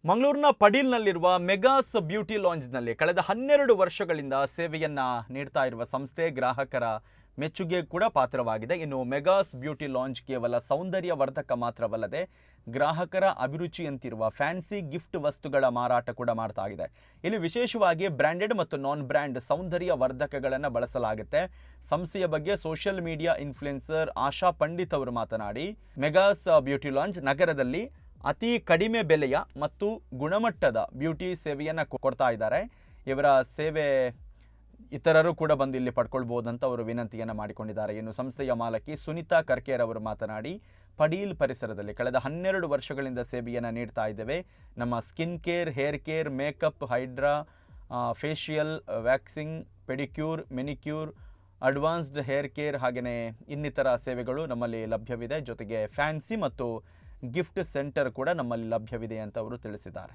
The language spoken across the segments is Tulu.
ಮಂಗಳೂರಿನ ಪಡೀಲ್ನಲ್ಲಿರುವ ಮೆಗಾಸ್ ಬ್ಯೂಟಿ ಲಾಂಜ್ನಲ್ಲಿ ಕಳೆದ 12 ವರ್ಷಗಳಿಂದ ಸೇವೆಯನ್ನ ನೀಡ್ತಾ ಇರುವ ಸಂಸ್ಥೆ ಗ್ರಾಹಕರ ಮೆಚ್ಚುಗೆ ಕೂಡ ಪಾತ್ರವಾಗಿದೆ. ಇನ್ನು ಮೆಗಾಸ್ ಬ್ಯೂಟಿ ಲಾಂಜ್ ಕೇವಲ ಸೌಂದರ್ಯ ವರ್ಧಕ ಮಾತ್ರವಲ್ಲದೆ ಗ್ರಾಹಕರ ಅಭಿರುಚಿಯಂತಿರುವ ಫ್ಯಾನ್ಸಿ ಗಿಫ್ಟ್ ವಸ್ತುಗಳ ಮಾರಾಟ ಕೂಡ ಮಾಡ್ತಾ ಇದೆ. ಇಲ್ಲಿ ವಿಶೇಷವಾಗಿ ಬ್ರ್ಯಾಂಡೆಡ್ ಮತ್ತು ನಾನ್ ಬ್ರ್ಯಾಂಡ್ ಸೌಂದರ್ಯ ವರ್ಧಕಗಳನ್ನು ಬಳಸಲಾಗುತ್ತೆ. ಸಂಸ್ಥೆಯ ಬಗ್ಗೆ ಸೋಷಿಯಲ್ ಮೀಡಿಯಾ ಇನ್ಫ್ಲುಯೆನ್ಸರ್ ಆಶಾ ಪಂಡಿತ್ ಅವರು ಮಾತನಾಡಿ, ಮೆಗಾಸ್ ಬ್ಯೂಟಿ ಲಾಂಜ್ ನಗರದಲ್ಲಿ ಅತಿ ಕಡಿಮೆ ಬೆಲೆಯ ಮತ್ತು ಗುಣಮಟ್ಟದ ಬ್ಯೂಟಿ ಸೇವೆಯನ್ನು ಕೊಡ್ತಾ ಇದ್ದಾರೆ. ಇವರ ಸೇವೆ ಇತರರು ಕೂಡ ಬಂದು ಇಲ್ಲಿ ಪಡ್ಕೊಳ್ಬೋದು ಅಂತ ಅವರು ವಿನಂತಿಯನ್ನು ಮಾಡಿಕೊಂಡಿದ್ದಾರೆ. ಇನ್ನು ಸಂಸ್ಥೆಯ ಮಾಲಕಿ ಸುನೀತಾ ಕರ್ಕೇರ್ ಅವರು ಮಾತನಾಡಿ, ಪಡೀಲ್ ಪರಿಸರದಲ್ಲಿ ಕಳೆದ 12 ವರ್ಷಗಳಿಂದ ಸೇವೆಯನ್ನು ನೀಡ್ತಾ ಇದ್ದೇವೆ. ನಮ್ಮ skin care, hair care, makeup, hydra facial, waxing, pedicure, manicure, advanced hair care ಹಾಗೆಯೇ ಇನ್ನಿತರ ಸೇವೆಗಳು ನಮ್ಮಲ್ಲಿ ಲಭ್ಯವಿದೆ. ಜೊತೆಗೆ ಫ್ಯಾನ್ಸಿ ಮತ್ತು ಗಿಫ್ಟ್ ಸೆಂಟರ್ ಕೂಡ ನಮ್ಮಲ್ಲಿ ಲಭ್ಯವಿದೆ ಅಂತ ಅವರು ತಿಳಿಸಿದ್ದಾರೆ.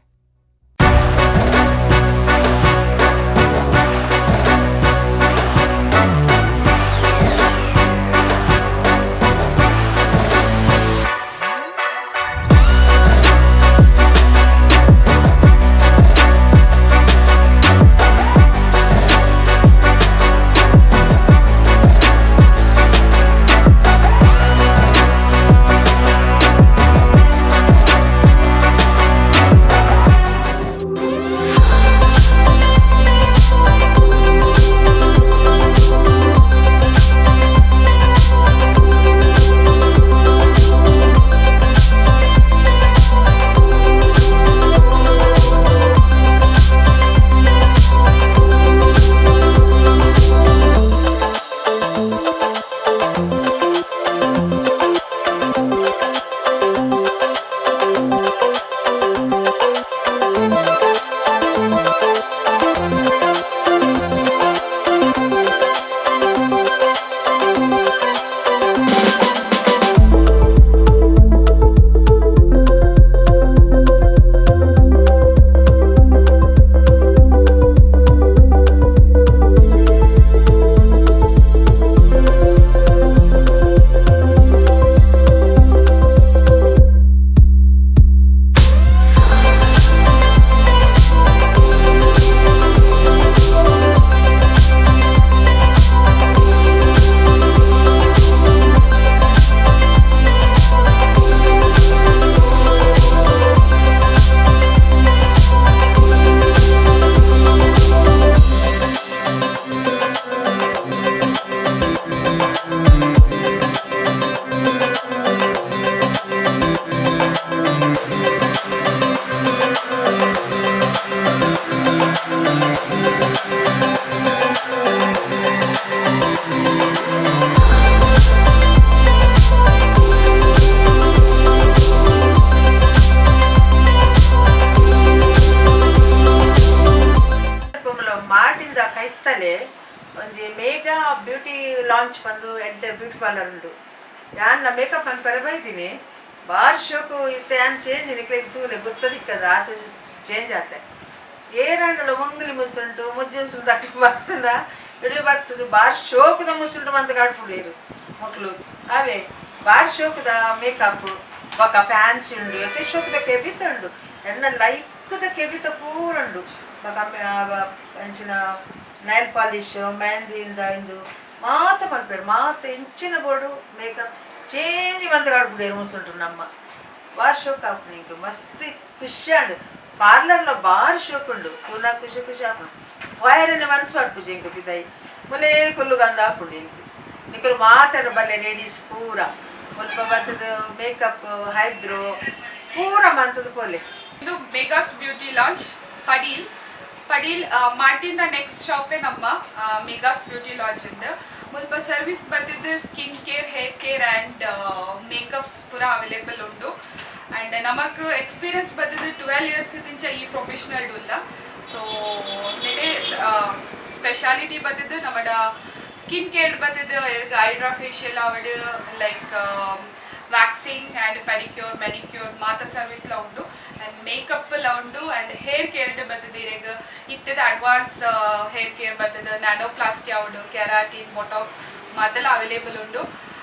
ಮಾರ್ಟಿಂದ ಕೈತಲೆ ಒಂಜಿ ಮೇಗಾ ಬ್ಯೂಟಿ ಲಾಂಚ್ ಬಂದು ಎಡ್ಡೆ ಬ್ಯೂಟಿ ಪಾರ್ಲರ್ ಉಂಡು. ಯಾನ್ ಮೇಕಪ್ ಅನ್ಪರೆ ಬೈದಿನಿ, ಬಾರಿ ಶೋಕು ಇತ್ತೆ. ಯಾನ್ ಚೇಂಜ್ ನಿಕ್ಲೆ ತೂಲೆ ಗೊತ್ತದಿಕ್ಕದ ಆತ ಚೇಂಜ್ ಆತೆ. ಏರಂಡಲ ಮಂಗಲಿ ಮುಸುಂಟು ಮುಜ್ಜೆ ಮುಸುಂಟು ಅಕ್ಲು ಬರ್ತದ ಇಡೀ ಬರ್ತದೆ. ಬಾರಿ ಶೋಕುದ ಮುಸುಂಟು ಮಂತ ಕಾಡ್ಪುಡೇರು ಮಕ್ಳು. ಅವೇ ಬಾರಿ ಶೋಕುದ ಮೇಕಪ್ ಬೊಕ ಫ್ಯಾನ್ಸಿ ಉಂಡು, ಎತ್ತೆ ಶೋಕುದ ಕೆಬಿತ ಉಂಡು, ಎನ್ನ ಲೈಕ್ದ ಕೆಬಿತ ಪೂರ ಉಂಡು. ಬೊಕ ಅಂಚಿನ ನೈಲ್ ಪಾಲಿಶ್, ಮೆಹಂದಿ ಇಂದ ಇಂದು ಮಾತ ಮಲ್ಪೆರ್. ಮಾತ ಇಂಚಿನ ಬೋಡು ಮೇಕಪ್ ಚೇಂಜ್ ಮಂತ್ ಕಾಡ್ಪುಡೇರು ಮುಸುಂಟು ನಮ್ಮ. ಬಾರಿ ಶೋಕ್ ಆಪುಂಡು ಎಂಕ್, ಮಸ್ತ್ ಖುಷಿ ಆಂಡ್. ಪಾರ್ಲರ್ಲ ಬಾರಿ ಶೋಕ್ ಉಂಡು, ತೂನ ಖುಷಿ ಖುಷಿ ಆಪುಂಡು. ಪೋಯೆರೆನೆ ಮನ್ಸ್ ಪಡ್ಪುಜಿ ಎಂಕ್, ಪಿದಾಯಿ ಮುಲೇ ಕುಲ್ಲುಗಂದ ಆಪುಂಡು ಎಂಕ್. ನಿಕುಲು ಮಾತೆರ್ ಬಲ್ಲೆ ಲೇಡೀಸ್ ಪೂರ ಮುಲ್ಪ ಬತ್ತುದು ಮೇಕಪ್, ಐಬ್ರೋ ಪೂರ ಮಂತುದು ಪೋಲೆ. ಇದು Megas beauty lounge Padil. Padil Martin the next ಶಾಪೇ ನಮ್ಮ ಮೆಗಾಸ್ ಬ್ಯೂಟಿ ಲಾಂಜ್ ಇಂದ. ಮುಲ್ಪ ಸರ್ವಿಸ್ ಬತ್ತಿದ್ದು skin care, hair care and makeups ಪೂರ ಅವೈಲೇಬಲ್ ಉಂಡು. ಆ್ಯಂಡ್ ನಮಕ್ ಎಕ್ಸ್ಪೀರಿಯನ್ಸ್ ಬತ್ತಿದ್ದು 12 ಇಯರ್ಸ್ ದಿಂಚ ಈ ಪ್ರೊಫೆಷನಲ್ ಉಲ್ಲ. ಸೊ ನೆಡೆ ಸ್ಪೆಷಾಲಿಟಿ ಬತ್ತಿದ್ದು ನಮ್ಮಡ ಸ್ಕಿನ್ ಕೇರ್ ಬತ್ತಿದ್ದು ಹೈಡ್ರಾ ಫೇಶಿಯಲ್ ಆವಡ್, like waxing and pedicure, manicure ಮಾತ ಸರ್ವಿಸ್ ಲ ಉಂಡು ಆ್ಯಂಡ್ ಮೇಕಪ್ ಲ ಉಂಡು. ಆ್ಯಂಡ್ ಹೇರ್ ಕೇರ್ ಬರ್ತದೆ ಇರೆಗ್ ಇತ್ತದ ಅಡ್ವಾನ್ಸ್ ಹೇರ್ ಕೇರ್ ಬರ್ತದೆ, ನ್ಯಾನೋಪ್ಲಾಸ್ಟಿ ಆವಡ್, ಕೆರಾಟಿನ್, ಬೊಟಾಕ್ಸ್ ಮಾತೆಲ್ಲ ಅವೈಲೇಬಲ್ ಉಂಡು.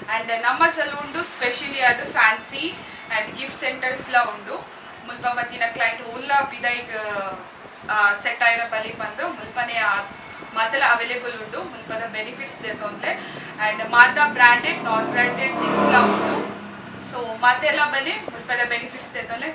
ಆ್ಯಂಡ್ ನಮ್ಮ ಸಲೂನ್ಡು ಸ್ಪೆಷಲಿ ಅದು ಫ್ಯಾನ್ಸಿ ಆ್ಯಂಡ್ ಗಿಫ್ಟ್ ಸೆಂಟರ್ಸ್ ಲ ಉಂಡು. ಮುಲ್ಪ ಬತ್ತಿನ ಕ್ಲೈಂಟ್ ಉಲ್ಲ ಪಿದೈಗ್ ಸೆಟ್ ಆಯಿರ ಬಲಿ ಪಂದು ಮುಲ್ಪನೆ ಮಾತೆಲ್ಲ ಅವೈಲೇಬಲ್ ಉಂಡು. ಮುಲ್ಪದ ಬೆನಿಫಿಟ್ಸ್ ದೆತೊಂದ್ಲೆ. ಆ್ಯಂಡ್ ಮಾತ ಬ್ರ್ಯಾಂಡೆಡ್, ನಾನ್ ಬ್ರ್ಯಾಂಡೆಡ್ ಥಿಂಗ್ಸ್ ಲಾ ಉಂಡು. ಸೊ ಮಾತೆಲ್ಲ ಬಲಿ, ಮುಲ್ಪದ ಬೆನಿಫಿಟ್ಸ್ ದೆತೊಂದ್ಲೆ.